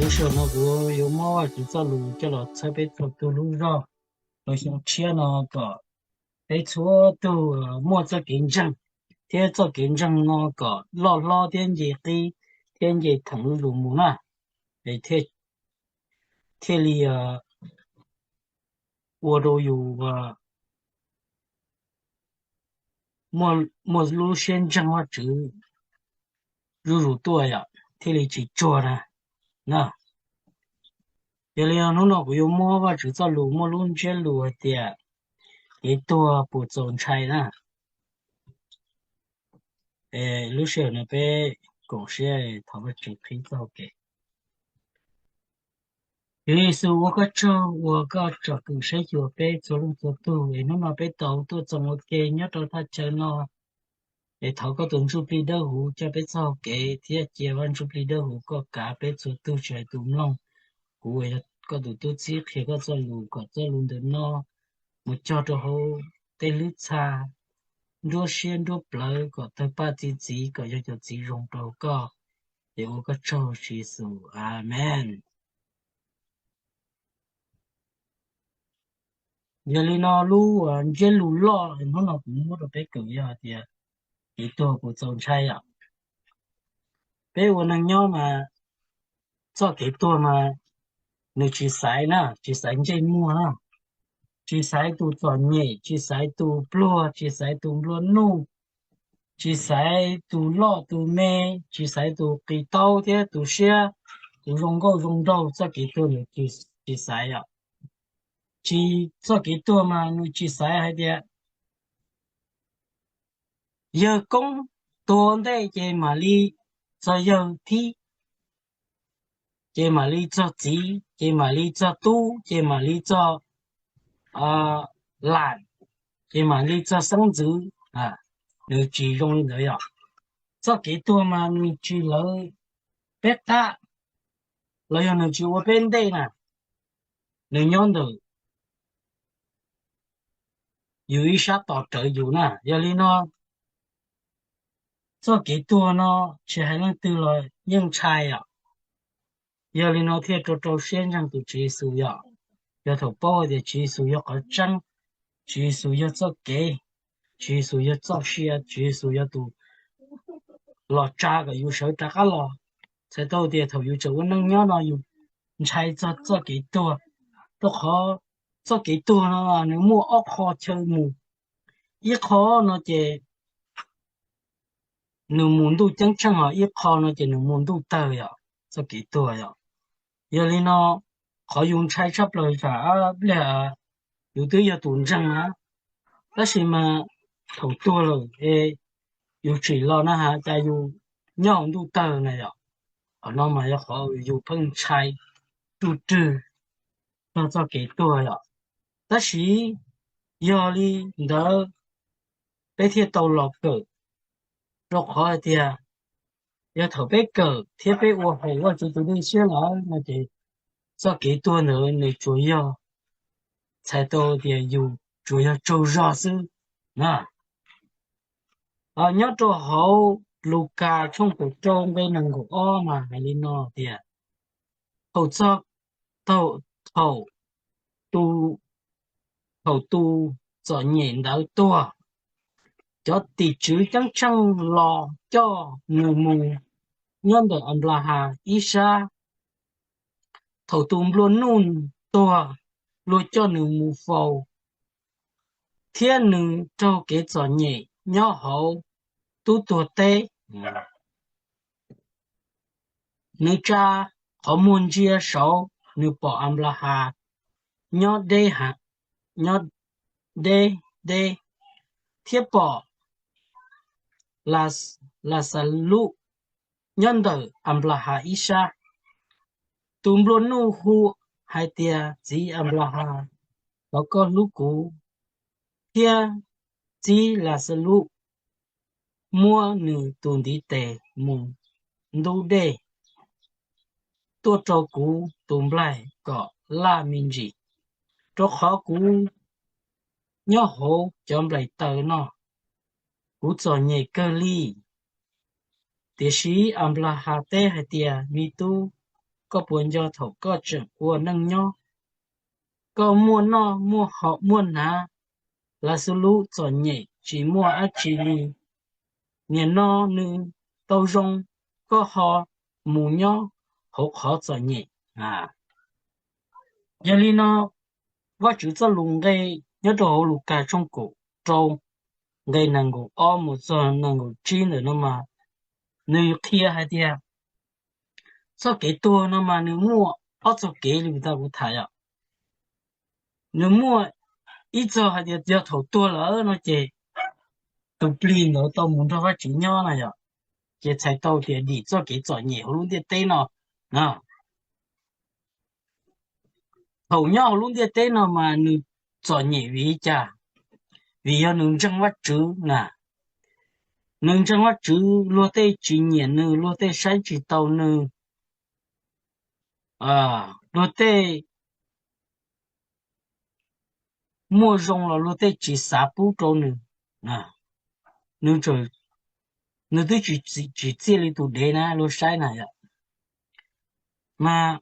Lub sij hawm no kuv yuav muab Vajtswv txoj lus coj los txhawb peb txhua tus lub zog rau xyoo tshiab no kom peb txhua tus muaj txoj kev ntseeg, thiab txoj kev ntseeg no kom loj hlob thiab nce qib thiab nce theem zuj zus mus na, es thiaj li ua rau yus muaj lub siab ntseeg Vajtswv zuj zus tuaj yom, thiaj li tsis tsuag na. Yog li no hnub no kuv yuav muab Vajtswv txoj lus muaj lub ntsiab lus hais tias kev tuag puas txaus ntshai na. Lub sij hawm no peb koom siab thov Vajtswv qhib txoj kev. Yexus, ua koj tsaug uas koj tsom kwm saib xyuas peb txhua leej txhua tug es hnub no peb tau tuaj txoos ua ke nyob rau thaj chaw no. Es thov koj tus Ntsuj Plig Dawb Huv coj peb txoj hau kev thiab cia Vaj Ntsuj Plig Dawb Huv koj kav peb txhua tug tsis hais tus mloog. Kuv uas yog koj tus tub txib qhia koj txoj lus kom txoj lus ntawm no mus cog rau hauv tej lub txha nruab siab nruab plawv kom tawg paj txi txiv kom yog cov txiv zoo rau koj. Es ua koj tsaug Tswv Yexus, Amees. Yog li no lub ntsiab lus loj hnub no kuv muab rau peb kawm yog tias kev tuag puas txaus ntshai yom. Peb ua neeg nyob mas txoj kev tuag mas nws tsis xaiv na, tsis xaiv ntsej muag na, tsis xaiv tus txom nyem, tsis xaiv tus pluag, tsis xaiv tus nplua nuj, tsis xaiv tus loj tus me, tsis xaiv tus qis taub thiab tus siab, tus zoo nkauj zoo nraug, txoj kev tuag nws tsis xaiv yom. Tsis, txoj kev tuag mas nws tsis xaiv hais tias yawg koob tuag ntej ces mam li txog yawg thib, ces mam li txog txiv, ces mam li txog tub, ces mam li txog lam, ces mam li txog xeeb ntxwv. Nws tsis zoo li ntawd yom. Txoj kev tuag mas nws tsis lawv peb qab los yog nws tsis ua peb ntej na, nws nyob ntawm yus ib sab tos rawv yus na. Yog li no txoj kev tuag no tsis hais leej twg los yeej ntshai os. Yog li no thiaj rau rau siab ntseeg tus Tswv Yexus yom. Yog thaum paub hais tias Tswv Yexus yog qhov tseeb, Tswv Yexus yog txoj kev, Tswv Yexus yog txoj sia, Tswv Yexus yog tus los tsa kom yus sawv rov qab los. Txhais tau tias thaum yus tseem ua neej nyob no yus ntshai txog txoj kev tuag, rau qhov txoj kev tuag no nws muaj ob qho chaw mus. Ib qho no ces nws mus ntuj ceeb tsheej, ho ib qho no ces nws mus ntuj tawg yom, txoj kev tuag yom. Yog li no qhov yus ntshai tshaj plaws tam pliag yus twb yog tus ntseeg na, tab sis mas thaum tuag lawm es yus tsim los na has cas yus nyob hauv ntuj tawg na yom. Qhov no mas yog qhov yus pheej ntshai ruj rwg txog txoj kev tuag yom. Tab sis yog li ntawd peb thiaj tau los kawm, rau qhov hais tias yog thaum peb kawm thiab peb ua haum Vajtswv tus dej siab lawm no ces txoj kev tuag ntawd nws tsuas yog, txhais tau tias yus tsuas yog tsaug zog xwb na. Nyob rau hauv Lukas tshooj kaum rau nqe nees nkaum ob mas hais li no tias, thaum txog, thaum, thaum, thaum tus txom nyem ntawd tuag, cov tim tswv ceeb tsheej los coj nws mus nyob ntawm Anplahas ib sab. Thaum tus nplua nuj tuag, luag coj nws mus faus, thiab nws raug kev txom nyem nyob hauv tub tuag teb. Nws tsa qhov muag ntsia saud, nws pom Anplahas nyob deb, nyob deb deb, thiab pom Laxalus nyob ntawm Anplahas ib sab. Tus nplua nuj hu hais tias, Txiv Anplahas, thov koj hlub kuv, thiab txib Laxalus muab nws tus ntiv tes mus ntub dej tuaj rau kuv tus nplaig kom laj me ntsis, rau qhov kuv nyob hauv cov nplaim taws no, kuv txom nyem kawg li. Tiam sis Anplahas teb hais tias, Me tub, koj puas nco thaum koj tseem ua neej nyob? Koj muaj noj muaj haus muaj hnav, lawv xub lub txom nyem tsis muaj dab tsi li. Nim no nws tau zoo, koj ho mus nyob hauv qhov txom nyem. Yog li no, Vajtswv txoj lus nqe nyob rau hauv Lukas tshooj kaum rau, nqe nees nkaum ob mus txog nees nkaum tsib ntawm no mas nws qhia hais tias txoj kev tuag no mas nws muaj ob txoj kev li tau kuv tham yom. Nws muaj ib txoj hais tias yog thaum tuag lawm no ces tus plig ntawd tau mus nrog Vajtswv nyob na yom, ces txhais tau tias dim txoj kev txom nyem hauv lub ntiaj teb no na. Thaum nyob hauv lub ntiaj teb no mas nws txom nyem vim li cas? Vim yog nws ntseeg Vajtswv na. Nws ntseeg Vajtswv, luag tej tsis nyiam nws, luag tej saib tsis taus nws, luag tej muaj zoo los luag tej tsis xav pub rau nws. Nws, nws twb tsis txiaj li tus dev na luag saib na yom. Mas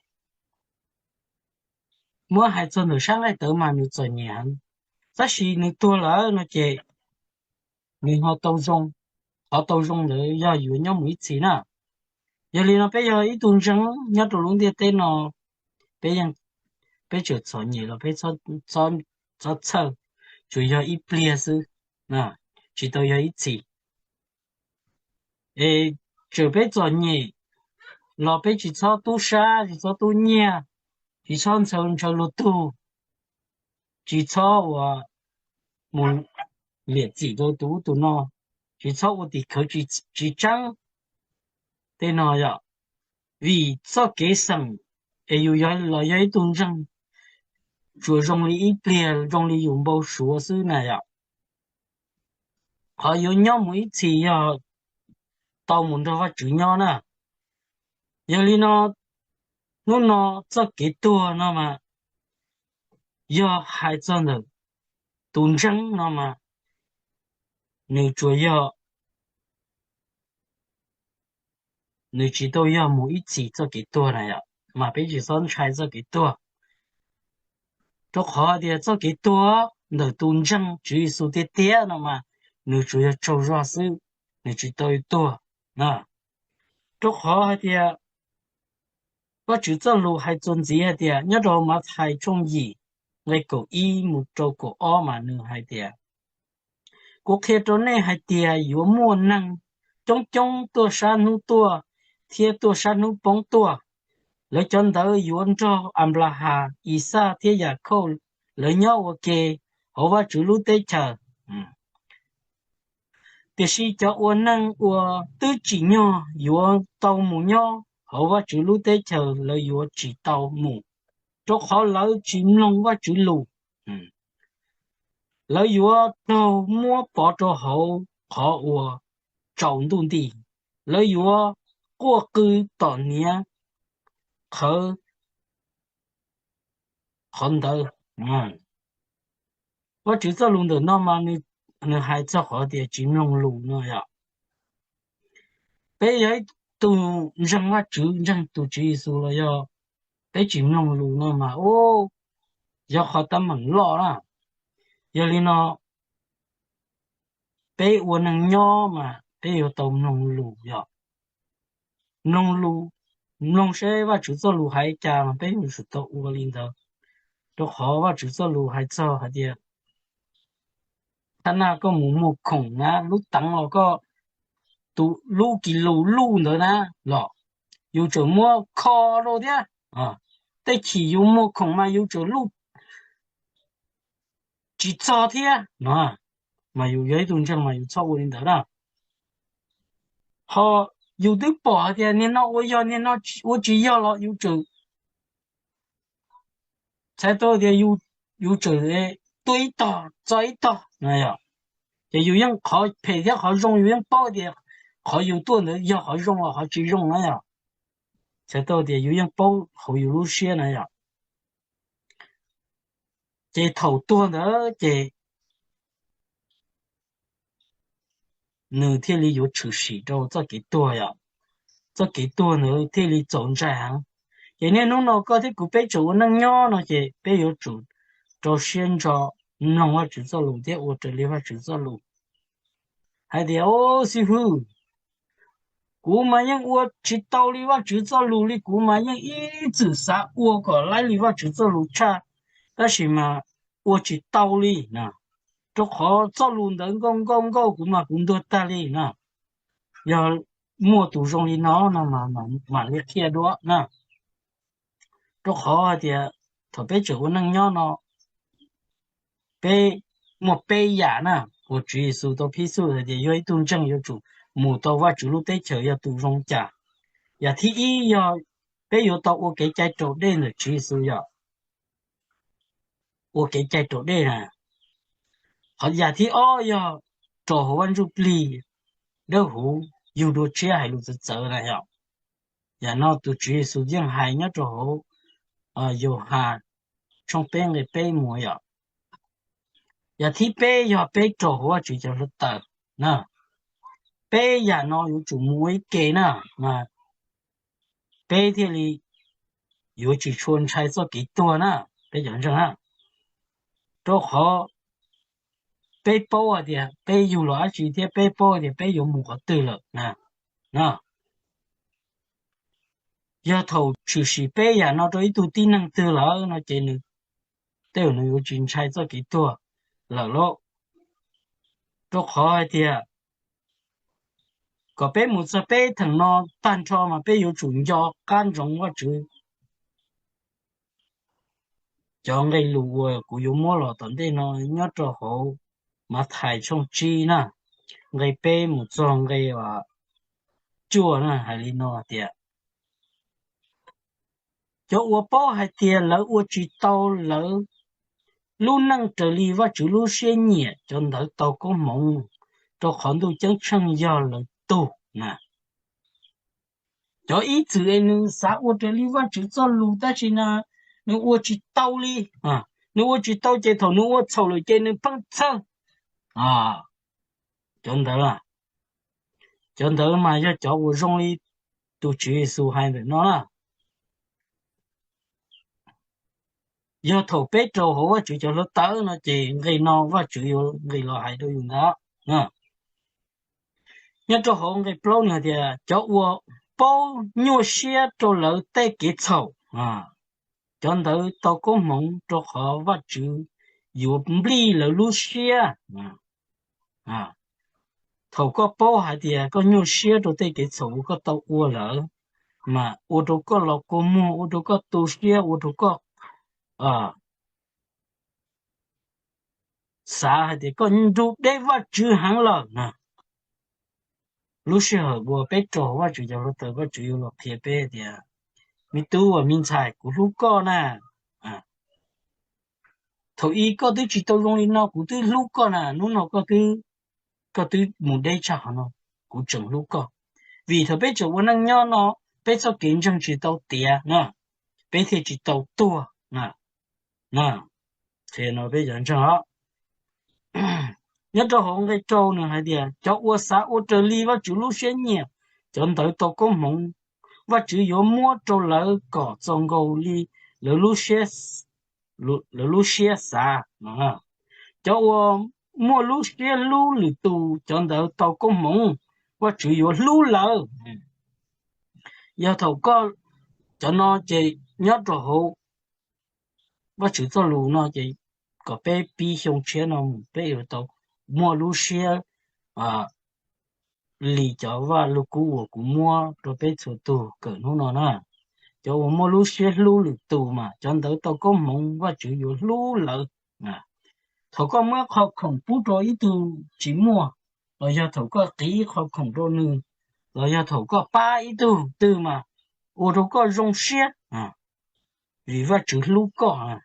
muab hais txog ntawm sab nqaij tawv mas nws txom nyem heev, tab sis nws tuag lawm no ces nws ho tau zoo. Qhov tau zoo ntawd yog yuav nyob mus ib txhis na. Yog li no peb yog ib tug ntseeg nyob rau lub ntiaj teb no, peb yeej, peb tseem txom nyem los peb txhob txhawj, tsuas yog ib pliag xwb, tsis tau yog ib txhis. Es txawm peb txom nyem los peb tsis txhob tub sab, tsis txhob tub nyiag, tsis txhob ntshaw ntshaw luag tug, tsis txhob ua mus liam txim rau tus ub tus no, tsis txhob ua tim khawv tsis tseeb tej no yom. Vim txoj kev xeem es yus los yog ib tug ntseeg tsuas zoo li ib pliag, zoo li yus npau suav xwb na yom. Qhov yuav nyob mus ib txhis yog tau mus nrog Vajtswv nyob na. Yog li no, hnub no txoj kev tuag no mas yog hais txog ntawm tus ntseeg no mas nws tsuas yog, nws tsis tau yog mus ib txhis txoj kev tuag na yom, mas peb tsis txhob ntshai txoj kev tuag. Rau qhov tias txoj kev tuag ntawm tus ntseeg Tswv Yexus tiag tiag no mas nws tsuas yog tsaug zog xwb, nws tsis tau tuag. Rau qhov hais tias Vajtswv txoj lus hais txuas ntxiv hais tias nyob rau Mathais tshooj yim nqe kaum ib mus rau kaum ob mas nws hais tias, kuv qhia rau nej hais tias yuav muaj neeg coob coob tuaj sab hnub tuaj thiab tuaj sab hnub poob tuaj. Lawv cov ntawd yuav nrog Anplahas, Ixaj thiab Yakhauj lawv nyob ua ke hauv Vajtswv lub teb chaws. Tiam sis cov uas neeg uas twb tsim nyog yuav tau mus nyob hauv Vajtswv lub teb chaws lawv yuav tsis tau mus, rau qhov lawv tsis mloog Vajtswv lus. Lawv yuav raug muab pov rau hauv qhov uas tsaus ntuj nti, lawv yuav quaj qw tom hniav qhawv qhov ntawd. Vajtswv txoj lus ntawm no mas nws hais txog qhov tias tsis mloog lus no yom. Peb yog ib tug ntseeg Vajtswv, ntseeg tus Tswv Yexus los yog peb tsis mloog lus no mas ub, yog qhov teeb meem loj na. Yog li no, peb ua neeg nyob mas peb yuav tau mloog lus yom. Mloog lus, mloog seb Vajtswv txoj lus hais cas mas peb yuav tsum tau ua li ntawd. Rau qhov Vajtswv txoj lus hais txog hais tias, thaj naj koj mus muag khoom na, lub teev los koj, tus lub kis lus luj ntawd na, los yus tseem muab kho rau thiab. Tej chim yus muag khoom mas yus tseem luj tsis txog thiab no, mas yus yog ib tug ntseeg mas yus txhob ua li ntawd na. Ho yus twb pom hais tias niag no ua yog, niag no ua tsis yog los yus tseem txhais tau tias yus tseem tuaj ib tog txog ib tog na yom. Ces yus yeej qhov phem thiab qhov zoo yus yeej paub tias qhov yus tuaj ntawd yog qhov zoo los qhov tsis zoo na yom. Txhais tau tias yus yeej paub hauv yus lub siab na yom. Ces thaum tuag ntawd ces nws thiaj li yuav tshwm sim rau txoj kev tuag yom. Txoj kev tuag ntawd thiaj li txaus ntshai heev. Ces niaj hnub no koj thiab kuv peb tseem ua neej nyob no ces peb yuav tsum rau siab ntso mloog Vajtswv txoj lus thiab ua raws li Vajtswv txoj lus. Hais tias, Au, xib hwb, kuv mas yeej ua tsis tau li Vajtswv txoj lus li, kuv mas yeej ib txwm xav ua kom laib li Vajtswv txoj lus tshaj, tab sis mas ua tsis tau li na, rau qhov txoj lus ntawd nkauj nkauj nkauj kuv mas kuv ntuag tag li na. Yog muaj tus zoo li no no mam li qhia dua na. Rau qhov hais tias thaum peb tseem ua neej nyob no, peb muaj peb yam na uas Tswv Yexus tau phib xub hais tias yog ib tug ntseeg yuav tsum mus tau Vajtswv lub teb chaws yog tus zoo cas. Yam thib ib yog peb yuav tau ua kev cai raus dej ntawm Tswv Yexus yom, ua kev cai raus dej na. Qhov yam thib ob yog rau hauv Vaj Ntsujplig Dawbhuv yug dua tshiab hais lus txawv txawv na yom. Yam no tus Tswv Yexus yeej hais nyob rau hauv Yauhas tshooj peb nqe peb mus yom. Yam thib peb yog peb rau hauv Vajtswv cov hluav taws na. Peb yam no yuav tsum mus ua ib ke na, mas peb thiaj li yuav tsis tshua ntshai txoj kev tuag na, peb cov ntseeg na. Rau qhov peb paub hais tias peb yug los dab tsi thiab peb paub hais tias peb yuav mus qhov twg lawm na. Yog thaum tshwm sim peb yam no rau ib tug tib neeg twg lawm no ces nws tej zaum nws yuav tsis ntshai txoj kev tuag lawm lauj. Rau qhov hais tias kom peb mus txog peb theem no tag nrho mas peb yuav tsum nco qab ntsoov Vajtswv cov nqe lus uas kuv yuav muab los tom ntej no nyob rau hauv Mathais tshooj tsib na, nqe peb mus txog nqe cuaj na, hais li no tias, cov uas paub hais tias lawv ua tsis tau lawv lub neej raws li Vajtswv lub siab nyiam, cov ntawd tau koob hmoov, rau qhov ntuj ceeb tsheej yog lawv tug na. Cov ib txwm es nws xav ua raws li Vajtswv txoj lus tab sis na nws ua tsis tau li, nws ua tsis tau ces thaum nws ua txhaum lawm ces nws pheej txhawj. Cov ntawd, cov ntawd mas yog cov uas zoo li tus Tswv Yexus hais ntawm no na. Yog thaum peb rau hauv Vajtswv cov hluav taws no ces nqe no Vajtswv yuav nqis los hais rau yus ntag. Nyob rau hauv nqe plaub nws hais tias cov uas paub nyuaj siab rau lawv tej kev txhaum, cov ntawd tau koob hmoov rau qhov Vajtswv yuav nplij lawv lub siab. Thaum koj paub hais tias koj nyuaj siab rau tej kev txhaum uas koj tau ua lawm, mas ua rau koj los kua muag, ua rau koj tu siab, ua rau koj xav hais tias koj nrug deb Vajtswv heev lawm na. Lub sij hawm uas peb rau hauv Vajtswv cov hluav taws, Vajtswv yuav los qhia peb tias, me tub, me ntxhais, kuv hlub koj na. Thaum ub koj twb tsis tau zoo li no kuv twb hlub koj na, hnub no koj twb mus deb tshaj qhov no, kuv tseem hlub koj. Vim thaum peb tseem ua neej nyob no peb txoj kev ntseeg tsis tau tiav na, peb thiaj tsis tau tuag na. Qhia no peb cov ntseeg os. Nyob rau hauv nqe rau nws hais tias cov uas xav ua raws li Vajtswv lub siab nyiam, cov ntawd tau koob hmoov Vajtswv yuav muab rau lawv kom txaus nkaus li lawv lub siab xav. Cov uas muaj lub siab hlub lwm tus, cov ntawd tau koob hmoov Vajtswv yuav hlub lawv. Yog thaum koj, cov no ces nyob rau hauv Vajtswv txoj lus no ces kom peb pib xyoo tshiab no mus peb yuav tau muaj lub siab li cov vaj lug kub uas kuv muab rau peb txhua tug kawm hnub no na. Cov uas muaj lub siab hlub lwm tus mas cov ntawd tau koob hmoov Vajtswv yuav hlub lawv. Thaum koj muab qhov khoom pub rau ib tug tsis muaj, los yog thaum koj qiv ib qhov khoom rau nws, los yog thaum koj pab ib tug twg mas ua rau koj zoo siab, vim Vajtswv hlub koj.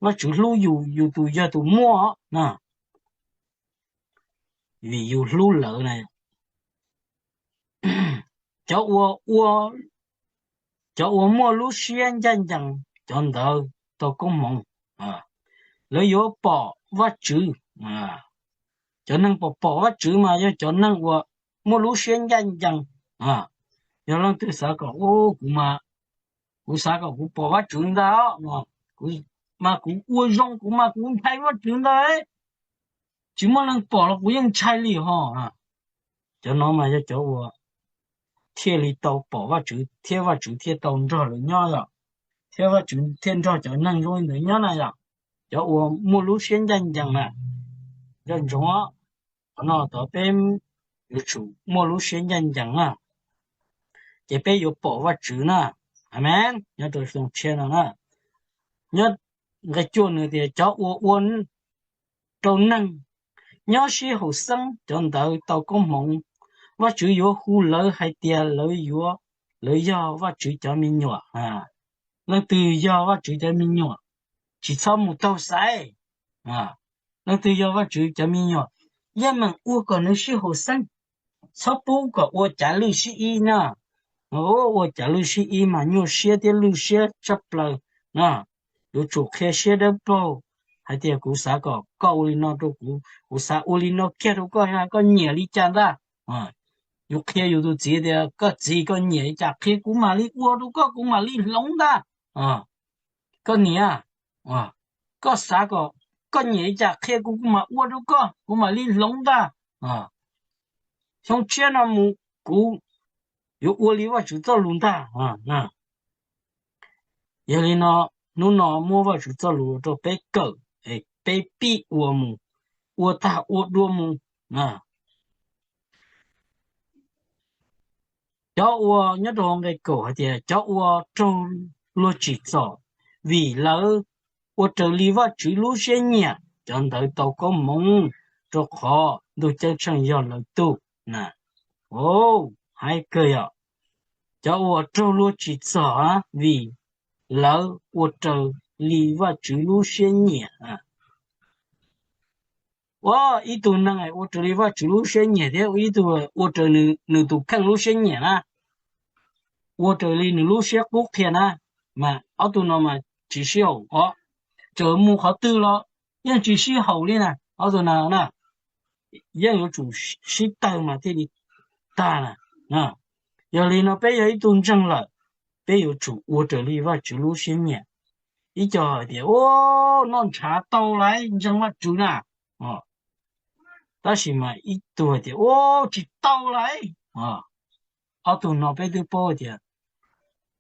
Vajtswv hlub yus, yus tus yog tus muaj na, vim yus hlub lawv na. Cov uas, cov uas muaj lub siab ncaj ncees, cov ntawd tau koob hmoov, lawv yuav pom Vajtswv. Cov neeg pom pom Vajtswv mas yog cov neeg uas muaj lub siab ncaj ncees. Yog leej twg xav kom, u, kuv mas kuv xav kom kuv pom Vajtswv ntag os. Kuv mas kuv ua zoo, kuv mas kuv ntshai Vajtswv ntag, tsis muaj neeg pom los kuv yeej ntshai li ho. Cov no mas yog cov uas thiaj li tau pom Vajtswv thiab Vajtswv thiaj tau nrog lawv nyob yom, thiab Vajtswv thiaj nrog cov neeg zoo li ntawd nyob na yom. Cov uas muaj lub siab ncaj ncees na, nco ntsoov, qhov no tod peb yuav tsum muaj lub siab ncaj ncees na, ces peb yuav pom Vajtswv na. Amees. Nyob rau xyoo tshiab no na, nyob nqe cuaj nws tias cov uas ua rau neeg nyob sib haum xeeb, cov ntawd tau koob hmoov. Vajtswv yuav hu lawv hais tias lawv yuav, lawv yog Vajtswv cov me nyuam. Leej twg yog Vajtswv cov me nyuam, tsis txhob mus taug xaiv. Leej twg yog Vajtswv cov me nyuam, yeej meem ua kom nws sib haum xeeb, txhob pub kom ua cav lwj sib ib na. Ua cav lwj sib ib mas nyuaj siab thiab lwj siab tshaj plaws na. Yuav tsum qhia siab dawb paug hais tias kuv xav kom koj ua li no rau kuv, kuv xav ua li no kiag rau koj, koj nyiam li cas ntag. Yus qhia yus tus txiv tias koj txiv, koj nyiam li cas qhia kuv mam li ua rau koj, kuv mam li hloov ntag. Koj niam, koj xav kom, koj nyiam li cas qhia kuv, kuv mam ua rau koj, kuv mam li hloov ntag. Xyoo tshiab no mus kuv yuav ua li Vajtswv txoj lus ntag. Yog li no, hnub no muab Vajtswv txoj lus rau peb kawm, peb pib ua mus, ua tag ua dua mus. Cov uas nyob rau nqe kaum hais tias cov uas raug luag tsim txom vim lawv ua raws li Vajtswv lub siab nyiam, cov ntawd tau koob hmoov, rau qhov ntuj ceeb tsheej yog lawv tug na. Hais kawg yom, cov uas raug luag tsim txom vim lawv ua raws li Vajtswv lub siab nyiam. Ua ib tug neeg ua raws li Vajtswv lub siab nyiam thiab ib tug ua raws nws tus kheej lub siab nyiam na, ua raws li nws lub siab qub qhia na, mas ob tug no mas tsis sib haum os. Txawm mus qhov twg los yeej tsis sib haum li na, ob tug no na, yeej yuav tsum sib tawg mas thiaj li tag na. Yog li no peb yog ib tug ntseeg lawm, peb yuav tsum ua raws li Vajtswv lub siab nyiam. Ib co hais tias, u, noj ntshav tau lauj, ntseeg Vajtswv na. Tab sis mas ib tug hais tias, u, tsis tau lauj. Ob tug no peb twb paub tias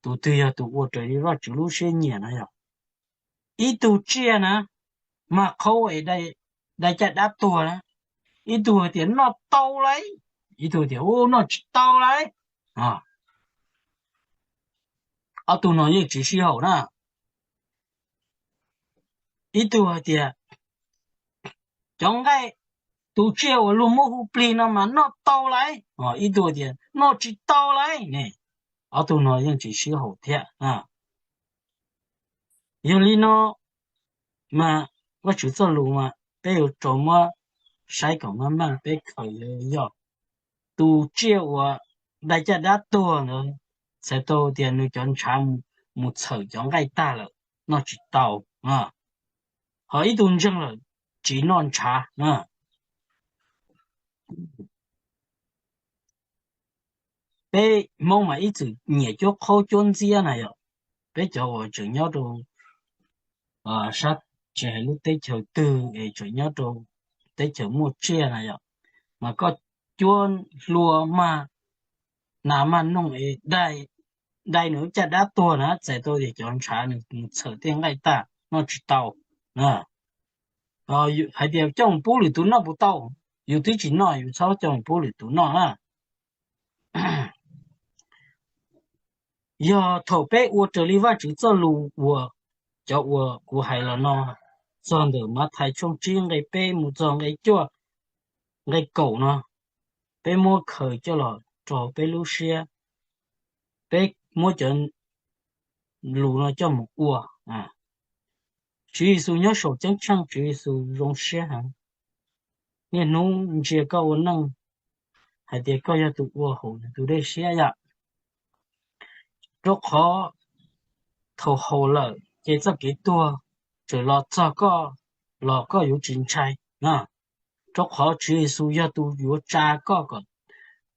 tus twg yog tus ua raws li Vajtswv lub siab nyiam na yog, ib tug tsiaj na, mag qhaub es dai caj dab tuag na. Ib tug hais tias noj tau lauj, ib tug tias, u, noj tsis tau lauj. Ob tug no yeej tsis sib haum na. Ib tug hais tias cov nqaij, tus tsiaj uas luag muab hu plig no mas noj tau lauj, ib tug tias noj tsis tau lauj ne. Ob tug no yeej tsis sib haum thiab. Yog li no mas Vajtswv txoj lus mas peb yuav tsum muab saib kom meej meej, peb khaws yog tus tsiaj uas dai caj dab tuag ntawd, txhais tau tias nws cov ntshav mus txhawm cov nqaij tag lawm, noj tsis tau. Ho ib tug ntseeg lawm tsis noj ntshav. Peb Hmoob mas ib txwm nyiam cuab qhaub cuab ntxiab na yom. Peb cov uas tseem nyob rau sab, tsis hais lub teb chaws twg es tseem nyob rau teb chaws muaj tsiaj na yom, mas koj cuab hlua mag nas mag noog es dai nws lub caj dab tuag na, txhais tau tias cov ntshav nws mus txhawm tej nqaij tag, noj tsis tau. Hais tias coj mus pub lwm tus noj puas tau? Yus twb tsis noj, yus txhob coj mus pub lwm tus noj na. Yog thaum peb ua raws li Vajtswv txoj lus uas, cov uas kuv hais los no, txog ntawm Mathais tshooj tsib nqe peb mus txog nqe cuaj, nqe kaum no, peb muab khaws coj los rau peb lub siab, peb muab cov lus no coj mus ua. Tswv Yexus nyob saum ceeb tsheej, Tswv Yexus zoo siab heev, niaj hnub ntsia koj ua neej hais tias koj yog tus ua haum nws tus dej siab yom. Rau qhov thaum haum lawm ces txoj kev tuag txawm los txog koj los koj yuav tsis ntshai na, rau qhov Tswv Yexus yog tus yuav tsa koj kom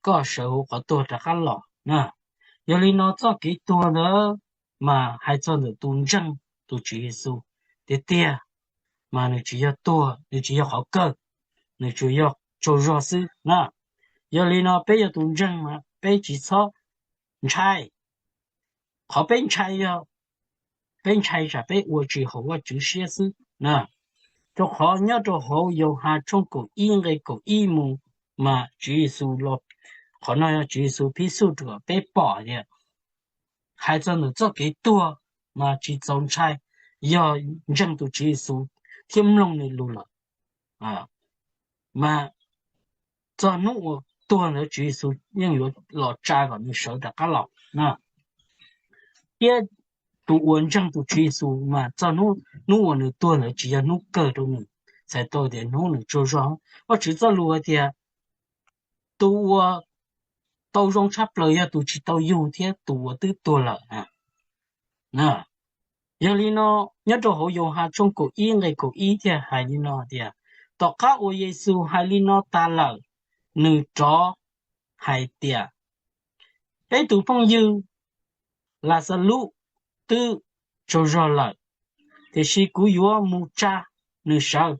koj sawv hauv qhov tuag rov qab los na. Yog li no txoj kev tuag ntawd mas hais txog ntawm tus ntseeg tus Tswv Yexus tiag tiag, mas nws tsis yog tuag, nws tsis yog qhov kawg, nws tsuas yog tsaug zog xwb na. Yog li no peb yog tus ntseeg mas peb tsis txhob ntshai. Qhov peb ntshai yog peb ntshai tsam peb ua tsis haum Vajtswv siab xwb na. Rau qhov nyob rau hauv Yauhas tshooj kaum ib nqe kaum ib mus mas Tswv Yexus los, qhov no yog Tswv Yexus phib xuj rau kom peb pom tias hais txog ntawm txoj kev tuag mas tsis txaus ntshai, yog ntseeg tus Tswv Yexus thiab mloog nws lus lawm, mas txog hnub uas tuag ntawd Tswv Yexus yeej yuav los tsa kom nws sawv rov qab los na. Thiab tus uas ntseeg tus Tswv Yexus mas txog hnub uas nws tuag ntawd tsis yog hnub kawg rau nws, txhais tau tias hnub nws tsaug zog. Vajtswv txoj lus hais tias tus uas tau zoo tshaj plaws yog tus tsis tau yug thiab tus uas twb tuag lawm. Yog li no, nyob rau hauv Yauhas tshooj kaum ib nqe kaum ib thiaj hais li no tias, tom qab uas Yexus hais li no tas lawm, nws rov hais tias, peb tus phooj ywg Laxalus twb tsaug zog lawm, tiam sis kuv yuav mus tsa nws sawv.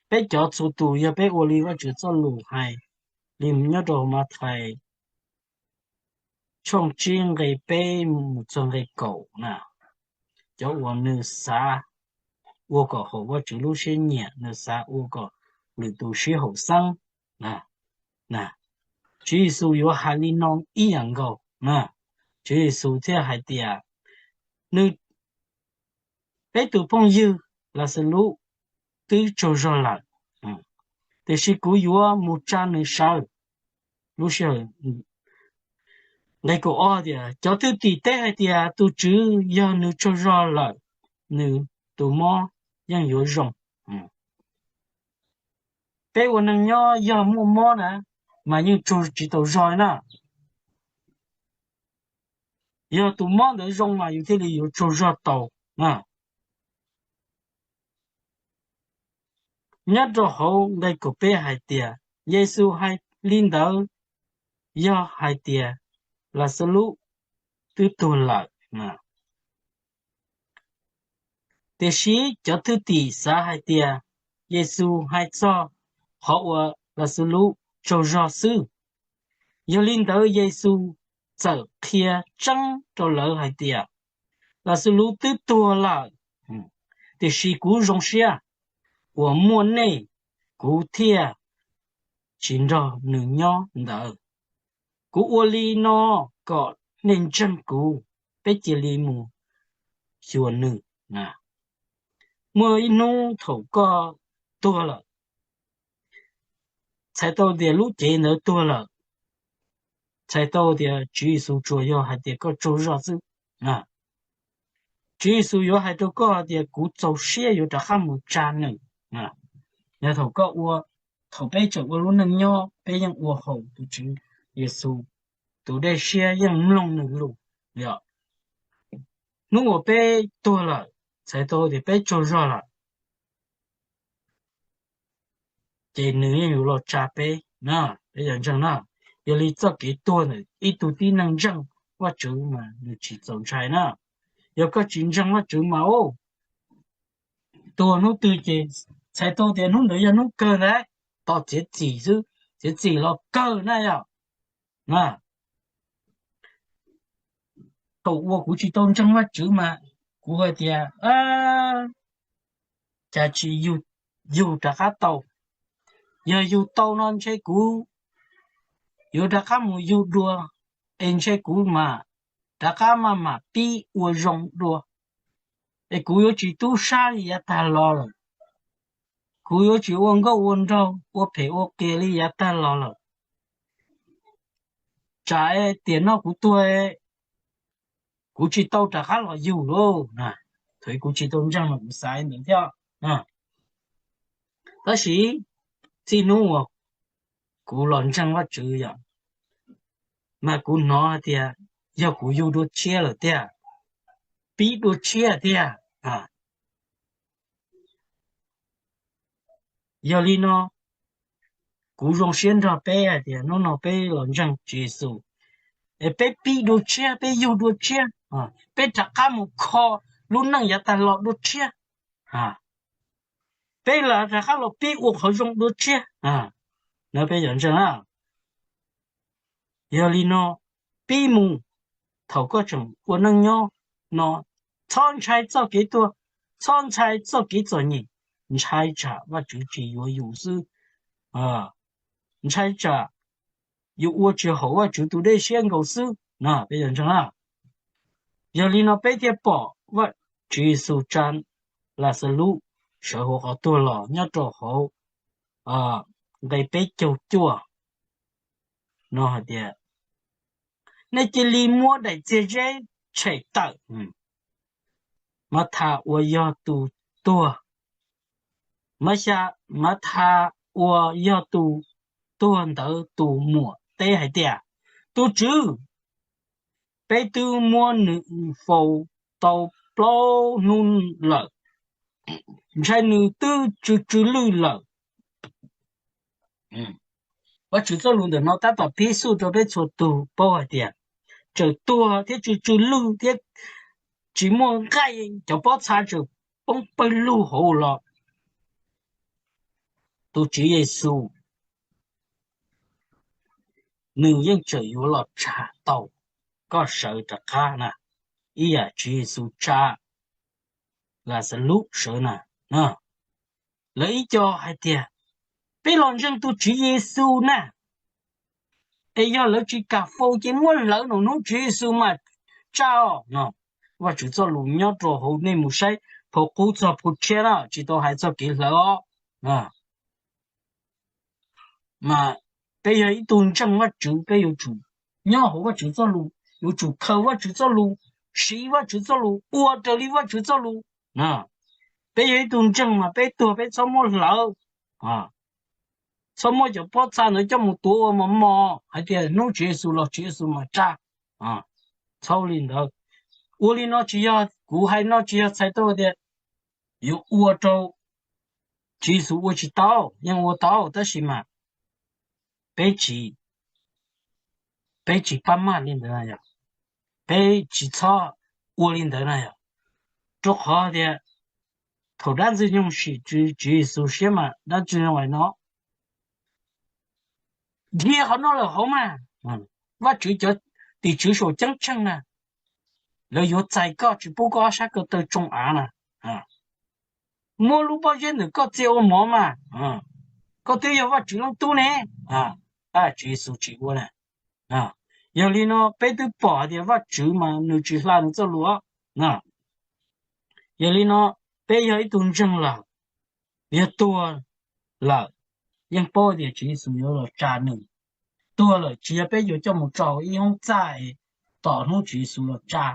Peb cov txhua tus yog peb ua li Vajtswv txoj lus hais li nyob rau Mathais tshooj tsib nqe peb mus txog nqe kaum na, cov uas nws xav ua kom haum Vajtswv lub siab nyiam, nws xav ua kom lwm tus sib haum xeeb, Tswv Yexus yuav hais li no ib yam nkaus. Tswv Yexus thiaj hais tias, nws, peb tus phooj ywg Laxalus twb tsaug zog lawm, tiam sis kuv yuav mus tsa nws sawv. Lub sij hawm, nqe kaum ob tias, cov thwj tim teb hais tias, tus Tswv, yog nws tsaug zog lawm, nws tus mob yeej yuav zoo. Peb ua neeg nyob yog muaj mob na, mas yeej tsaug tsis tau zog na. Yog tus mob ntawd zoo mas yus thiaj li yuav tsaug zog tau na. Nyob rau hauv nqe kaum peb hais tias, Yexus hais li ntawd yog hais tias Laxalus twb tuag lawm. Tiam sis cov thwj tim xav hais tias Yexus hais txog qhov uas Laxalus tsaug zog xwb. Yog li ntawd Yexus txawm qhia tseeb rau lawv hais tias, Laxalus twb tuag lawm, tiam sis kuv zoo siab uas muaj nej, kuv thiaj tsis nrog nws nyob ntawd. Kuv ua li no kom nej ntseeg kuv. Peb cia li mus xyuas nws. Muaj ib hnub thaum koj tuag lawm, txhais tau tias lub cev ntawd tuag lawm, txhais tau tias Tswv Yexus tsuas yog hais tias koj tsaug zog xwb. Tswv Yexus yuav hais rau koj hais tias kuv txaus siab yuav rov qab mus tsa nws. Yog thaum koj ua, thaum peb tseem ua lub neej nyob peb yeej ua haum tus Tswv Yexus, tus dej siab yeej mloog nws lus. Yog hnub uas peb tuag lawm, txhais tau tias peb tsaug zog lawm, ces nws yeej yuav los tsa peb na, peb yog ntseeg na. Yog li txoj kev tuag ntawm ib tug tib neeg ntseeg Vajtswv mas nws tsis txaus ntshai na. Yog koj tsis ntseeg Vajtswv mas, o, tuag hnub twg ces txhais tau tias hnub ntawd yog hnub kawg ntag, tos txiav txim xwb, txiav txim los kawg na yog. Thaum uas kuv tsis tau ntseeg Vajtswv mas kuv hais tias, cas tsis yug rov qab tau. Yog yug tau no ntshe kuv yuav rov qab mus yug dua, es ntshe kuv mam rov qab maj mam pib ua zoo dua, es kuv yuav tsis tub sab li yav tag los lawm. Kuv yuav tsis ua nkauj ua nraug, ua phem ua qias li yav tag los lawm. Tsam tiam no kuv tuag, kuv tsis tau rov qab los yug lauj. Thaum kuv tsis tau ntseeg mas kuv xav li ntawd thiab. Tab sis txij hnub uas kuv los ntseeg Vajtswv yom, mas kuv hnov hais tias yog kuv yug dua tshiab lawm tiag, pib dua tshiab tiag. Yog li no, kuv zoo siab nrog peb hais tias hnub no peb los ntseeg Tswv Yexus, es peb pib dua tshiab, peb yug dua tshiab. Peb rov qab mus kho lub neej yav tag los dua tshiab. Peb rov qab los pib ua qhov zoo dua tshiab. Peb yog ntseeg na. Yog li no, pib mus, thaum koj tseem ua neej nyob no, txhob ntshai txoj kev tuag, txhob ntshai txoj kev txom nyem, ntshai tsam Vajtswv tsis yuav yus xwb, ntshai tsam yus ua tsis haum Vajtswv tus dej siab nkaus xwb. Peb yog ntseeg na. Yog li no peb thiaj pom Tswv Yexus tsa Laxalus sawv hauv qhov tuag los nyob rau hauv nqe peb caug cuaj no hais tias, nej cia li muab daim txiag zeb tshem tawm. Mathas uas yog tus tuag, Mathas uas yog tus tuag ntawd tus muam teb hais tias, tus tswv, peb twb muab nws faus tau plaub hnub lawm, ntshai nws twb tsw tsw lwj lawm. Vajtswv txoj lus ntawm no tab tom pib xub rau peb txhua tus paub hais tias, tseem tuag thiab tsw tsw lwj thiab tsis muaj nqaij, cov pob txha tseem poob pawg lug hauv los, tus Tswv Yexus nws yeej tseem yuav los tsa tau koj sawv rov qab na, ib yam Tswv Yexus tsa Laxalus sawv na. Lawv ib co hais tias, peb los ntseeg tus Tswv Yexus na, es yog lawv tsis kam faus ces muab hlawv, nws hnub Tswv Yexus mas tsa os no. Vajtswv txoj lus nyob rau hauv, nej mus saib phau qub txog phau tshiab na, tsis tau hais txog kev hlawv os. Mas peb yog ib tug ntseeg Vajtswv, peb yuav tsum nyob hauv Vajtswv txoj lus, yuav tsum khaws Vajtswv txoj lus, siv Vajtswv txoj lus, ua raws li Vajtswv txoj lus. Peb yog ib tug ntseeg mas peb tuag peb txhob muab hlawv, txhob muab cov pob txha ntawd coj mus tuav ua mos mos hais tias hnub Tswv Yexus los Tswv Yexus mam tsa. Txhob li ntawd. Ua li no tsis yog, kuv hais no tsis yog txhais tau tias yuav ua rau Tswv Yexus ua tsis tau, yeej ua tau, tab sis mas peb tsis, peb tsis pab maj li ntawd na yog, peb tsis txhob ua li ntawd na yog, rau qhov tias thaum dab Ntxwg Nyoog sim Tswv Yexus siab mas dab Ntxwg Nyoog hais no, dhia qhov no lawm hauv mas, Vajtswv cov tim tswv saum ceeb tsheej na, lawv yuav txais koj tsis pub koj ob sab ko taw tsoo av na. Muab lub pob zeb ntawm koj txia ua mov mas, koj twb yog Vajtswv leej tub ne. Tswv Yexus tsis ua na. Yog li no peb twb pom hais tias Vajtswv mas nws tsis hla nws txoj lus. Yog li no peb yog ib tug ntseeg lawm, yog tuag lawm, yeej paub tias Tswv Yexus yuav los tsa nws. Tuag lawm tsis yog peb yuav coj mus tso ib hoob txaj es tos hnub Tswv Yexus los tsa.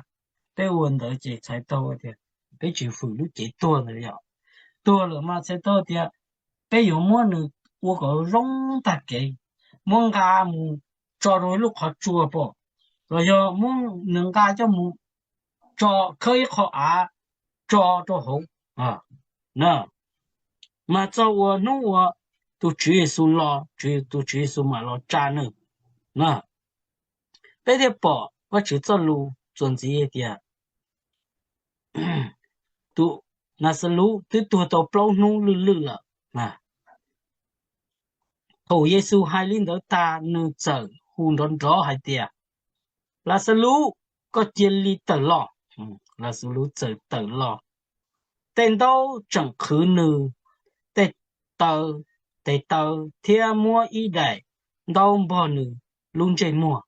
Peb ua ntawd ces txhais tau tias peb tsis fwm lub cev tuag ntawd yog. Tuag lawm mas txhais tau tias peb yuav muab nws ua kom zoo tag kev, muab nqa mus tso rau ib lub qhov tsua pom, los yog muab nws nqa coj mus tso, khawb ib qho av tso rau hauv na. Mas txog uas hnub uas tus Tswv Yexus los, tus Tswv Yexus mam los tsa nws na. Peb thiaj pom Vajtswv txoj lus txuas ntxiv hais tias tus Laxalus twb tuag tau plaub hnub lwj lwj lawm. Thaum Yexus hais li ntawd tas, nws txawm hu nrov nrov hais tias, Laxalus, koj cia li tawm los. Laxalus txawm tawm los, tej ntaub tseem qhwv nws tej taw, tes taw, thiab muab ib daim ntaub npog nws lub ntsej muag.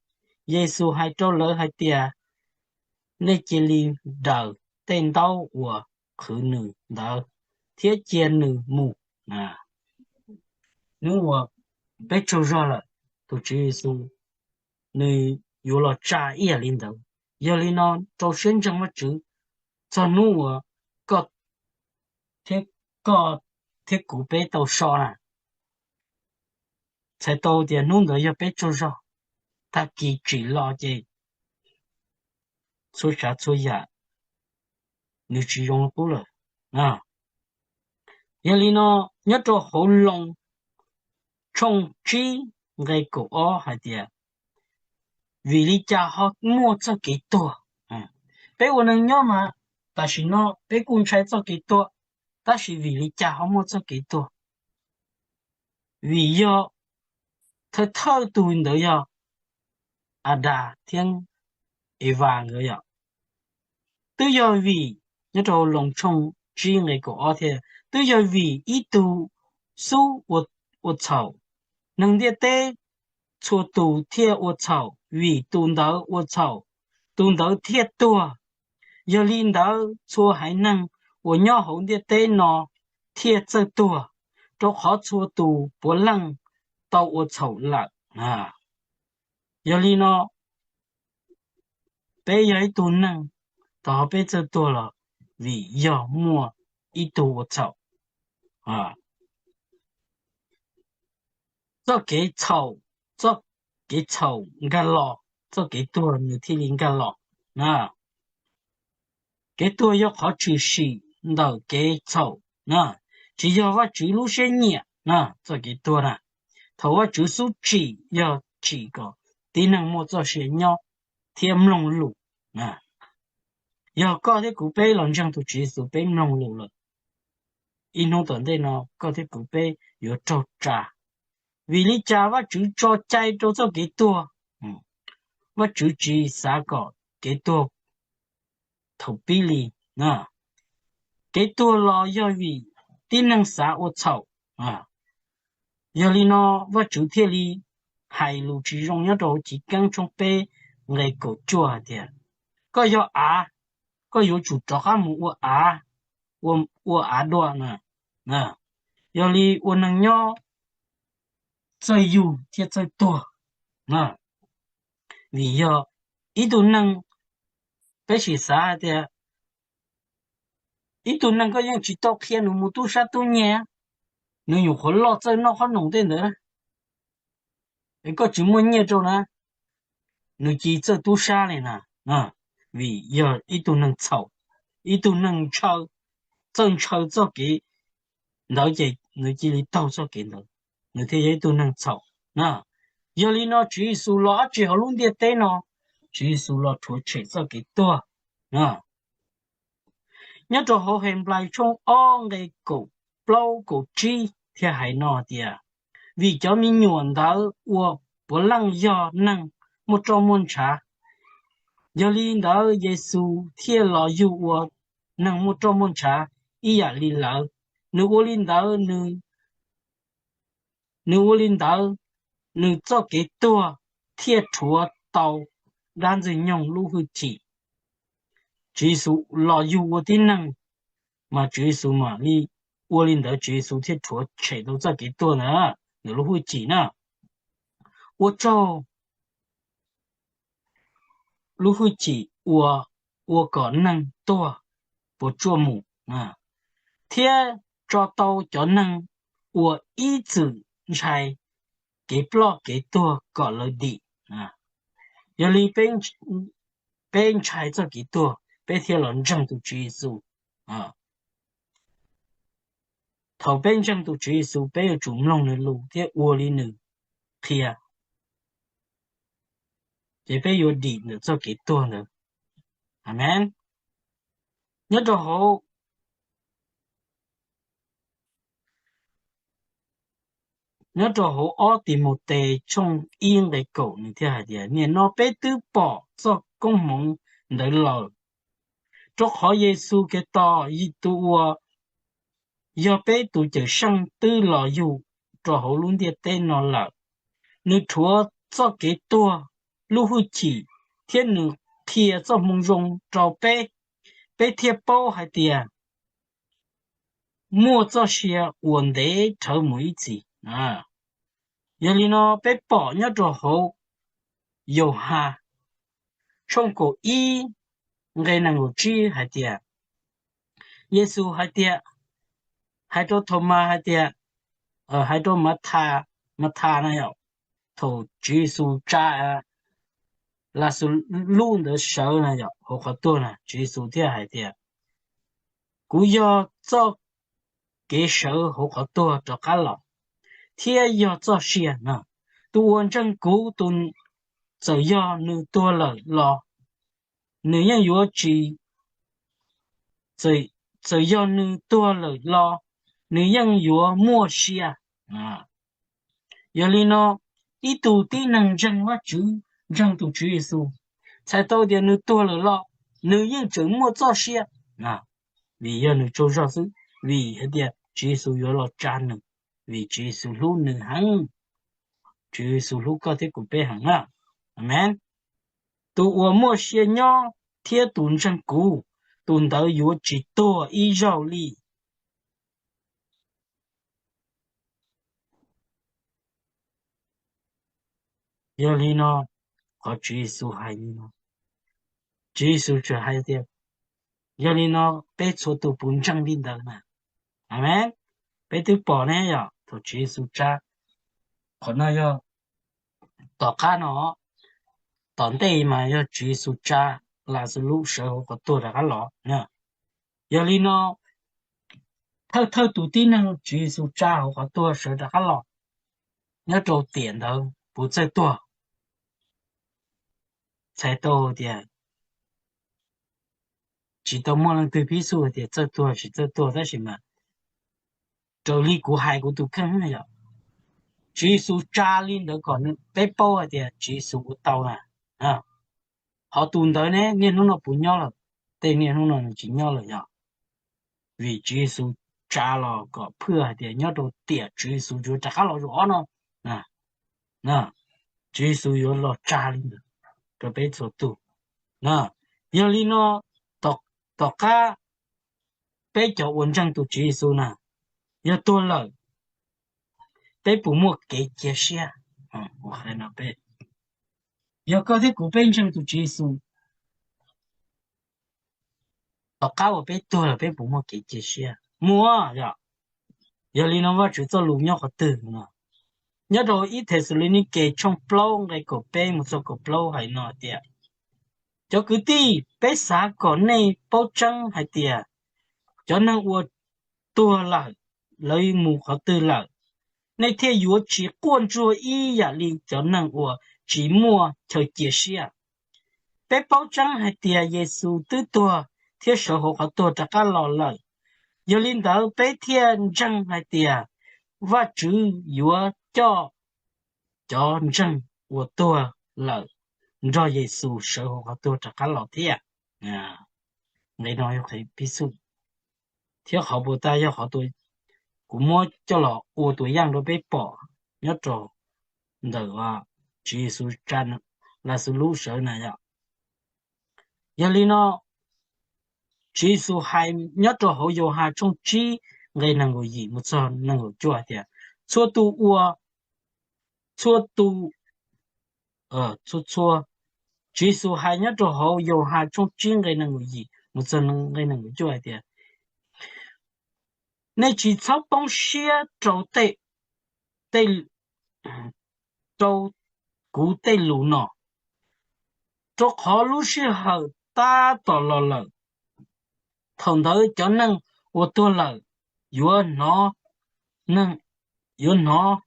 Yexus hais rau lawv hais tias, nej cia li daws tej ntaub uas qhwv nws ntawd thiab cia nws mus. Hnub uas peb tsaug zog lawm, tus Tswv Yexus nws yuav los tsa ib yam li ntawd. Yog li no rau siab ntseeg Vajtswv, txog hnub uas koj thiab, koj thiab kuv peb tau so na, txhais tau tias hnub ntawd yog peb tsaug zog, tag kis tsim los ces txhua tsav txhua yam nws tsis zoo li qub lawm. Yog li no, nyob rau hauv Loos tshooj tsib nqe kaum ob hais tias, vim li cas ho muaj txoj kev tuag? Peb ua neeg nyob mas tam sim no peb kuj ntshai txoj kev tuag, tab sis vim li cas ho muaj txoj kev tuag? Vim yog thawj thawj tug ntawd yog Adas thiab Evas nkawd yom. Twb yog vim, nyob rau Loos tshooj tsib nqe kaum ob thiab, twb yog vim ib tug xub ua txhaum, neeg ntiaj teb txhua tus thiaj ua txhaum, vim tus ntawd ua txhaum, tus ntawd thiaj tuag. Yog li ntawd txhua haiv neeg uas nyob hauv ntiaj teb no thiaj txawj tuag, rau qhov txhua tus puav leej tau ua txhaum lawm. Yog li no peb yog ib tug neeg, thaum peb txawj tuag los vim yog muaj ib tug ua txhaum. Txoj kev txhaum, txoj kev txhaum nkag los, txoj kev tuag nws thiaj li nkag los. Kev tuag yog qhov tshwm sim ntawm kev txhaum, tsis yog Vajtswv lub siab nyiam txoj kev tuag na. Thaum Vajtswv xub tsim yog tsim kom tib neeg muaj txoj sia nyob thiab mloog lus. Yog koj thiab kuv peb los ntseeg tus Tswv Yexus peb mloog lus lawm, ib hnub tom ntej no koj thiab kuv peb yuav raug tsa. Vim li cas Vajtswv tso cai rau txoj kev tuag? Vajtswv tsis xav kom kev tuag thaum pib li. Kev tuag los yog vim tib neeg xav ua txhaum. Yog li no Vajtswv thiaj li hais lus tsis zoo nyob rau Chiv Keeb tshooj peb nqe kaum cuaj hais tias, koj yog av, koj yuav tsum rov qab mus ua av, ua av dua na. Yog li ua neeg nyob txawj yug thiab txawj tuag. Vim yog ib tug neeg, peb sim xav hais tias ib tug neeg koj yeej tsis tau qhia nws mus tub sab tub nyiag, nws nyuam qhuav loj txawj noj qhob noom tej ntawd, es koj tsis muaj nyiaj rau na, nws cia li txawj tub sab li na. Vim yog ib tug neeg txhaum, ib tug neeg ntshaw, txawj ntshaw txoj kev ntawd ces nws cia li taug txoj kev ntawd, nws thiaj yog ib tug neeg txhaum na. Yog li no Tswv Yexus los dab tsi hauv lub ntiaj teb no? Tswv Yexus los rhuav tshem txoj kev tuag. Nyob rau hauv Henplais tshooj ob nqe kaum plaub kaum tsib thiaj hais no tias, vim cov me nyuam ntawd uas puav leej yog neeg muaj roj muaj ntshav, yog li ntawd Yexus thiaj los yug ua neeg muaj roj muaj ntshav ib yam li lawv. Nws ua li ntawd, nws ua li ntawd, nws txoj kev tuag thiaj rhuav tau dab Ntxwg Nyoog lub hwj chim. Tswv Yexus los yug ua tib neeg, mas Tswv Yexus mam li ua li ntawd, Tswv Yexus thiaj rhuav tshem tau txoj kev tuag ntawd, nws lub hwj chim na. Ua tsaug lub hwj chim ua, ua kom neeg tuag puas tsuaj mus, thiab tso tau cov neeg uas ib txwm ntshai kev ploj kev tuag kom lawv dim. Yog li peb ntshai txoj kev tuag, peb thiaj los ntseeg tus Tswv Yexus. Thaum peb ntseeg tus Tswv Yexus, peb yuav tsum mloog nws lus thiab ua li nws qhia, ces peb yuav dim ntawm txoj kev tuag ntawd. Amees. Nyob rau hauv, nyob rau hauv ob Timautes tshooj ib nqe kaum nws thiaj hais tias, nim no peb twb pom txoj koob hmoov ntawd lawm, rau qhov Yexus Khetos tus uas yog peb tus Cawmseej twb los yug rau hauv lub ntiaj teb no lawm. Nws rhuav txoj kev tuag lub hwj chim thiab nws qhia txoj moo zoo rau peb, peb thiaj paub hais tias muaj txoj sia uas ntev dhawv mus ib txhis. Yog li no peb pom nyob rau hauv Yauhas tshooj kaum ib nqe nees nkaum tsib hais tias, Yexus hais tias, hais rau Thaumas hais tias, hais rau Mathas, Mathas na yom, thaum Tswv Yexus tsa Laxalus ntawd sawv na yom hauv qhov tuag na, Tswv Yexus thiaj hais tias, kuv yog txoj kev sawv hauv qhov tuag rov qab los, thiab yog txoj sia na. Tus uas ntseeg kuv, tus txawm yog nws tuag lawm los nws yeej yuav tsis, txawm, txawm yog nws tuag lawm los nws yeej yuav muaj sia. Yog li no, ib tug tib neeg ntseeg Vajtswv, ntseeg tus Tswv Yexus, txhais tau tias nws tuag lawm los nws yeej tseem muaj txoj sia, vim yog nws tsaug zog xwb, vim hais tias Tswv Yexus yuav los tsa nws, vim Tswv Yexus hlub nws heev. Tswv Yexus hlub koj thiab kuv peb heev na. Amees. Tus uas muaj sia nyob thiab tus ntseeg kuv, tus ntawd yuav tsis tuag ib zaug li. Yog li no, qhov Tswv Yexus hais li no, Tswv Yexus tseem hais tias, yog li no peb txhua tus puas ntseeg li ntawd na? Amees. Peb twb pom ne yom, thaum Tswv Yexus tsa, qhov no yog tom qab no, tom ntej mas yog Tswv Yexus tsa Laxalus sawv hauv qhov tuag rov qab los. Yog li no, thawj thawj tus tib neeg Tswv Yexus tsa hauv qhov tuag sawv rov qab los, nyob rau tiam ntawd puas txawj tuag? Txhais tau tias tsis tau muaj leej twg pib xu hais tias txawj tuag tsis txawj tuag, tab sis mas raws li kuv hais kuv tus kheej yom, Tswv Yexus tsa li ntawd kom peb paub hais tias Tswv Yexus ua tau na. Ho tus ntawd ne, niaj hnub no puas nyob lawm? Tej niaj hnub no nws tsis nyob lawm yom, vim Tswv Yexus tsa los kom phwj hais tias nyob rau tiam Tswv Yexus yuav rov qab los zaum ob no, Tswv Yexus yuav los tsa li ntawd rau peb txhua tus. Yog li no, tom qab peb cov uas ntseeg tus Tswv Yexus na, yog tuag lawm, peb puas muaj kev cia siab? Yog koj thiab kuv peb ntseeg tus Tswv Yexus, tom qab uas peb tuag lawm peb puas muaj kev cia siab? Muaj yom. Yog li no Vajtswv txoj lus nyob qhov twg no? Nyob rau ib Thexalaunikes tshooj plaub nqe kaum peb mus txog kaum plaub hais no tias, cov kwv tij, peb xav kom nej paub tseeb hais tias cov neeg uas tuag lawm, lawv mus qhov twg lawm, nej thiaj yuav tsis quaj ntsuag ib yam li cov neeg uas tsis muaj chaw cia siab. Peb paub tseeb hais tias Yexus twb tuag thiab sawv hauv qhov tuag rov qab los lawm. Yog li ntawd peb thiaj ntseeg hais tias Vajtswv yuav coj cov ntseeg uas tuag lawm nrog Yexus sawv hauv qhov tuag rov qab los thiab. Nqe no yog qhov pib xwb, thiab qhov puas tag yog qhov kuv muab coj los ua tus yaj rau peb pom nyob rau ntawm Tswv Yexus tsa Laxalus sawv na yom. Yog li no, Tswv Yexus hais nyob rau hauv Yauhas tshooj tsib nqe nees nkaum yim mus txog nees nkaum cuaj hais tias, txhua tus ua, txhua tus, txhua txhua, Tswv Yexus hais nyob rau hauv Yauhas tshooj tsib nqe nees nkaum yim mus txog nqe nees nkaum cuaj hais tias, nej tsis txhob poob siab rau tej, tej, rau kuv tej lus no, rau qhov lub sij hawm tab tom los lawm. Thaum ntawd cov neeg uas tuag lawm yuav hnov, yuav hnov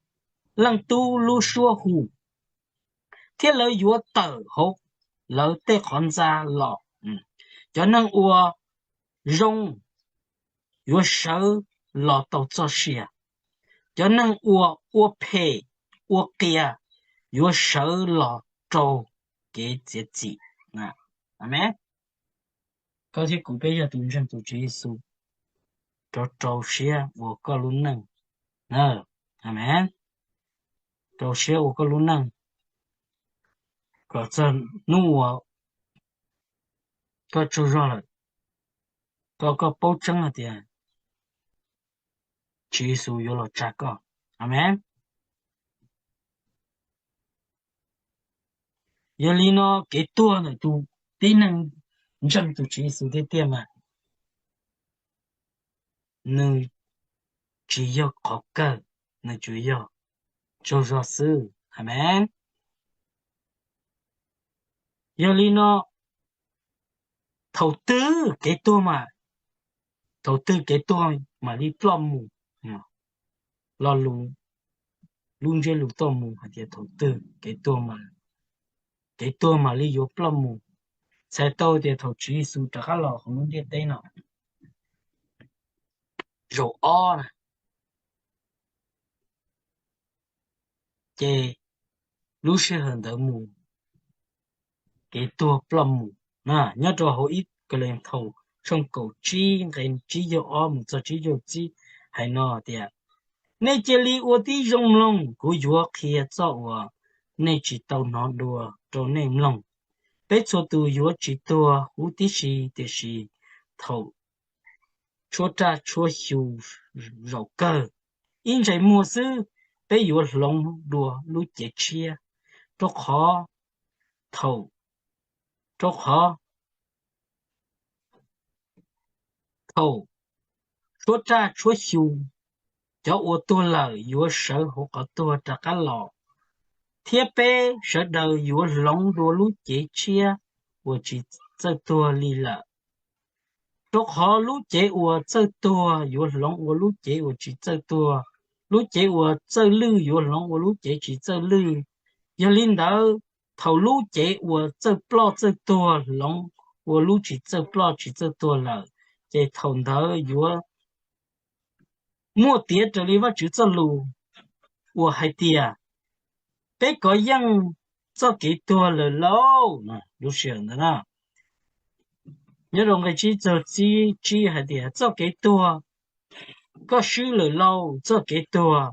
Leej Tub lub suab hu, thiab lawv yuav tawm hauv lawv tej qhov ntxa los. Cov neeg uas zoo yuav sawv los tau txoj sia. Cov neeg uas ua phem, ua qias yuav sawv los rau kev txiav txim. Amees. Koj thiab kuv peb yog tus ntseeg tus Tswv Yexus, rau rau siab ua koj lub neej. Amees. Rau siab ua koj lub neej kom txog hnub uas koj tsaug zog lawm, koj, koj paub tseeb hais tias Tswv Yexus yuav los tsa koj. Amees. Yog li no kev tuag ntawm tus tib neeg ntseeg tus Tswv Yexus tiag tiag mas nws tsis yog qhov kawg, nws tsuas yog tsaug zog xwb. Amees. Yog li no thaum twg kev tuag mas, thaum twg kev tuag mam li ploj mus? Lo lus, lub ntsiab lus tuaj mus hais tias thaum twg kev tuag, kev tuag mam li yuav ploj mus. Txhais tau tias thaum Tswv Yexus rov qab los hauv lub ntiaj teb no, zaum ob na, ces lub sij hawm ntawd mus kev tuag ploj mus. Nyob rau hauv ib Kalenthaus tshooj kaum tsib nqe tsib caug ob mus txog tsib caug tsib hais no tias, nej cia li ua tib zoo mloog, kuv yuav qhia txoj uas nej tsis tau hnov dua rau nej mloog. Peb txhua tus yuav tsis tuag huv tib si, tiam sis thaum tshuab raj tshuab xyu zaum kawg, ib ntsais muag xwb, peb yuav hloov dua lub cev tshiab, rau qhov thaum, rau qhov thaum tshuab raj tshuab xyu, cov uas tuag lawm yuav sawv hauv qhov tuag rov qab los, thiab peb sawv daws yuav hloov dua lub cev tshiab uas tsis txawj tuag li lawm. Rau qhov lub cev uas txawj tuag yuav hloov ua lub cev uas tsis txawj tuag, lub cev uas txawj lwj yuav hloov ua lub cev tsis txawj lwj. Yog li ntawd, thaum lub cev uas txawj ploj txawj tuag hloov ua lub tsis txawj ploj tsis txawj tuag lawm, ces thaum ntawd yuav muaj tiav raws li Vajtswv txoj lus uas hais tias, peb kov yeej txoj kev tuag lawm lauj. Lub sij hawm ntawd na, nyob rau nqe tsib txog tsib hais tias, txoj kev tuag, koj swb lawm lauj, txoj kev tuag,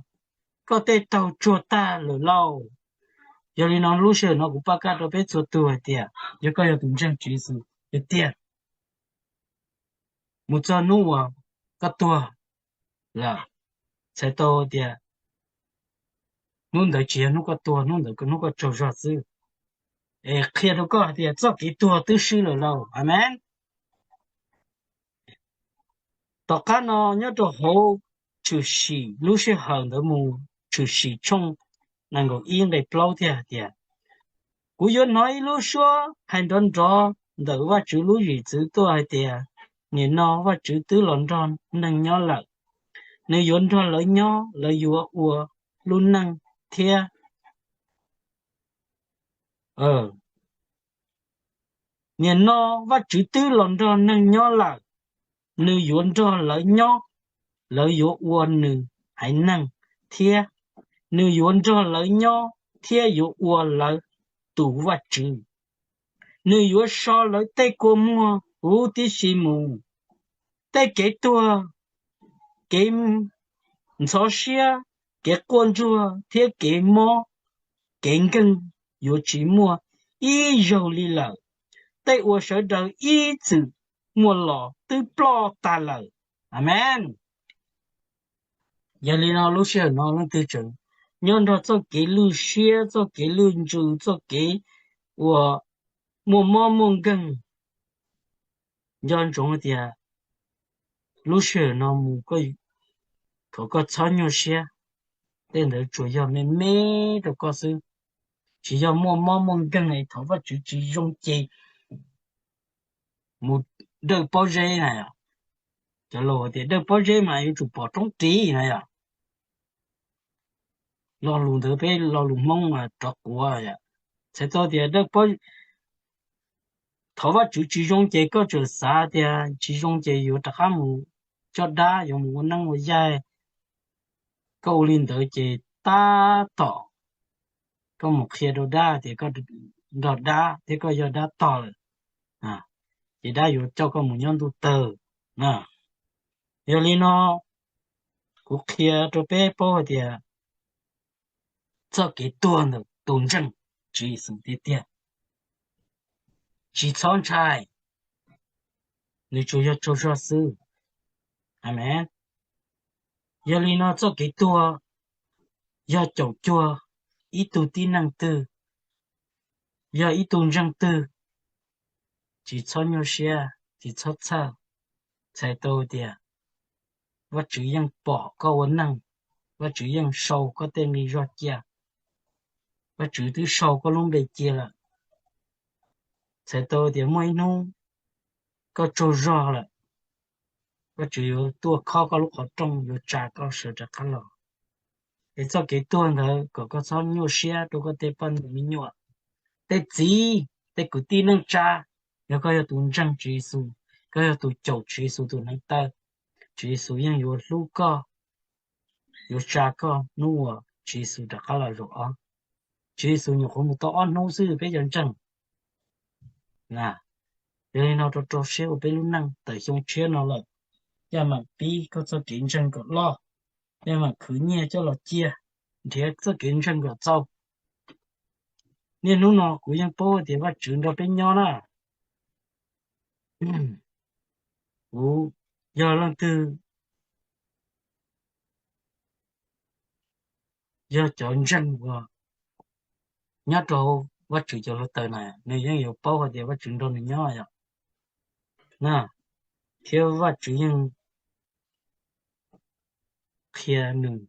koj tej taug tsuag tag lawm lauj. Yog li no lub sij hawm no kuv pab kaj rau peb txhua tus hais tias yog koj yog tus ntseeg Tswv Yexus tiag tiag, mus txog hnub uas koj tuag lawm, txhais tau tias hnub ntawd tsis yog hnub koj tuag, hnub ntawd hnub koj tsaug zog xwb. Es qhia rau koj hais tias txoj kev tuag twb swb lawm lauj. Amees. Tom qab no nyob rau hauv Tshwm Sim lub sij hawm ntawd mus, Tshwm Sim tshooj nees nkaum ib nqe plaub thiaj hais tias, kuv yuav hnov ib lub suab hais nrov nrov ntawm Vajtswv lub zwm txwv tuaj hais tias, nim no Vajtswv twb los nrog neeg nyob lawm. Nws yuav nrog lawv nyob, lawv yuav ua lub neej thiab. Nim no Vajtswv twb los nrog neeg nyob lawm. Nws yuav nrog lawv nyob, lawv yuav ua nws haiv neeg thiab. Nws yuav nrog lawv nyob thiab yuav ua lawv tus Vajtswv. Nws yuav so lawv tej kua muag huv tib si mus. Tej kev tuag, kev ntxhov siab, kev quaj ntsuag thiab kev mob kev nkeeg yuav tsis muaj ib zaug li lawm. Tej uas sawv daws ib txwm muaj los twb ploj tag lawm. Amees. Yog li no lub sij hawm no leej twg tseem nyob nrog txoj kev lwj siab, txoj kev lwj ntsws, txoj kev uas muaj mob muaj nkeeg, nco ntsoov tias lub sij hawm no mus, thov koj txhob nyuaj siab. Tej ntawd tsuas yog me me rau koj xwb, tsis yog muaj mob muaj nkeeg es thov Vajtswv tsis zoo ces mus dawj pob zeb na yom. Cov laus tias dawj pob zeb mas yuav tsum pom roob ris na yom. Lo lus ntawd peb lo lus Hmoob mas rov quav yom. Txhais tau tias thov Vajtswv tsis zoo ces koj tseem xav tias tsis zoo ces yuav rov qab mus coj dab, yuav mus ua neeb ua yaig. Koj ua li ntawd ces tab tom koj mus qhia rau dab tias koj nrog dab thiab koj yog dab tog lawm, ces dab yuav coj koj mus nyob ntuj tawg. Yog li no kuv qhia rau peb paub hais tias txoj kev tuag ntawm tus ntseeg Tswv Yexus tiag tiag, tsis txhob ntshai, nws tsuas yog tsaug zog xwb. Amees. Yog li no txoj kev tuag yog caum cuag ib tug tib neeg twg, yog ib tug ntseeg twg, tsis txhob nyuaj siab, tsis txhob txhawj. Txhais tau tias Vajtswv yeej pom koj ua neej, Vajtswv yeej sau koj tej nqi zog cia, Vajtswv twb sau koj lub npe cia lawm. Txhais tau tias muaj ib hnub koj tsaug zog lawm, Vajtswv yuav tuaj khob koj lub qhov rooj, yuav tsa koj sawv rov qab los. Es txoj kev tuag ntawd kom koj txhob nyuaj siab rau koj tej poj niam me nyuam, tej txiv, tej kwv tij neej tsa, Yog koj yog tus ntseeg Tswv Yexus, koj yog tus caum Tswv Yexus tus neev taw, Tswv Yexus yeej yuav hlub koj, yuav tsa koj hnub uas Tswv Yexus rov qab los zaum ob. Tswv Yexus nyuam qhuav mus tau ob hnub xwb peb cov ntseeg. Yog li no rau rau siab ua peb lub neej tawm xyoo tshiab no lawm, yaj mam pib koj txoj kev ntseeg kom loj, yaj mam khwv nyiaj coj los cia, nrhiav txoj kev ntseeg kom txaus. Niaj hnub no kuv yeej paub tias Vajtswv nrog peb nyob na. Kuv yog leej twg, yog cov ntseeg uas nyob rau Vajtswv cov hluav taws na, nws yeej yuav paub hais tias Vajtswv nrog nws nyob yom. Na, thiab Vajtswv yeej qhia nws,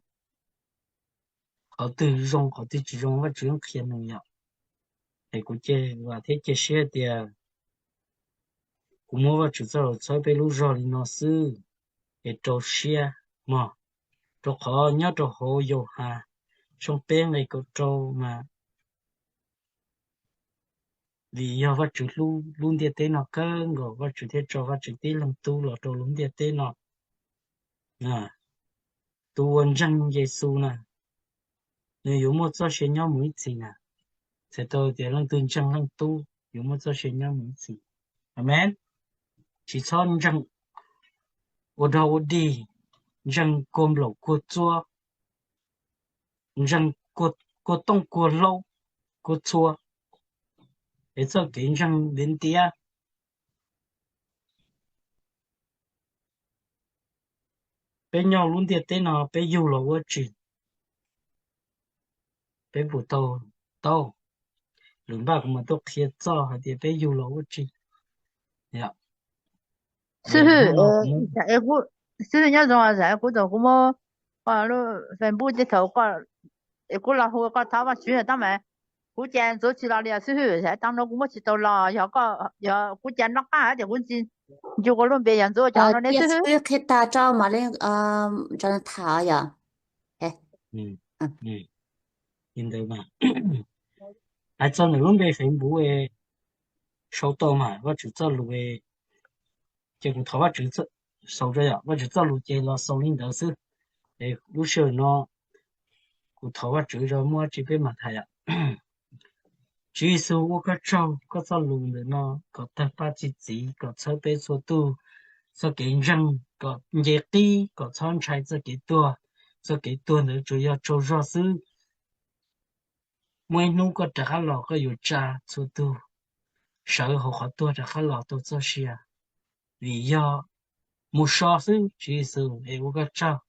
qhov twg zoo qhov twg tsis zoo Vajtswv yeej qhia nws yom. Es kuv cia vam thiab cia siab tias kuv muab Vajtswv txoj lus txhawb peb lub zog li no xwb, es rau siab mog, rau qhov nyob rau hauv Yauhas tshooj peb nqe kaum rau mas, vim yog Vajtswv hlub lub ntiaj teb no kawg nkaus, Vajtswv thiaj tso Vajtswv tib leeg tub los rau lub ntiaj teb no. Tus uas ntseeg Yexus na, nws yuav muaj txoj sia nyob mus ib txhis na. Txhais tau tias leej twg ntseeg leej tub yuav muaj txoj sia nyob mus ib txhis. Amees. Tsis txhob ntseeg ua dog ua dig, ntseeg kuag nplaum kuag txua, ntseeg kuag tooj kuag hlau kuag txhua, es txoj kev ntseeg ntiav ntiav. Peb nyob lub ntiaj teb no peb yug los ua tsi? Peb puas tau, tau, lwm npaj kuv mam tuaj qhia txog hais tias peb yug los ua tsi. Xib hwb, nyob zoo, kuv txawm kuv muab koj lub Facebook ces thaum koj, kuv los hu koj thov Vajtswv tab mas kuv cas ntxuav tsis los li xib hwb, tam no kuv muab tsis tau los, yog kuv cas noj qab hais tias kuv ntsis ncu koj lub npe yog ntxuav cov no ne xib hwb. Qhia tag rau mam li tham yom. Li ntawd mas hais txog nws lub npe Facebook sau tau mas Vajtswv txoj lus, ces kuv thov Vajtswv xaus rau yom, Vajtswv txoj lus ces los xaus li ntawd xwb. Es lub sij hawm no kuv thov Vajtswv rau muaj tsi peb mam tham yom. Tswv Yexus ua koj tsaug koj txoj lus ntawm no kom tawg paj txi txiv kom txhawb peb txhua tus txoj kev ntseeg kom nce qib kom txhob ntshai txoj kev tuag. Txoj kev tuag ntawd tsuas yog tsaug zog xwb. Muaj ib hnub koj rov qab los koj yuav tsa txhua tus sawv hauv qhov tuag rov qab los tau txoj sia. Vim yog mus so xwb Tswv Yexus es ua koj tsaug.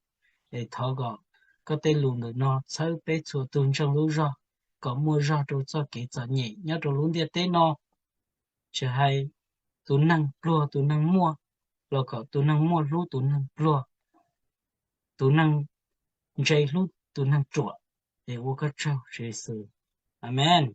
Es thov kom koj tej lus ntawm no txhawb peb txhua tus ntseeg lub zog kom muaj zog rau txoj kev txom nyem nyob rau lub ntiaj teb no. Tsis hais tus neeg pluag tus neeg muaj, los kom tus neeg muaj hlub tus neeg pluag, tus neeg ntse hlub tus neeg ruam. Es ua koj tsaug Tswv Yexus. Amees.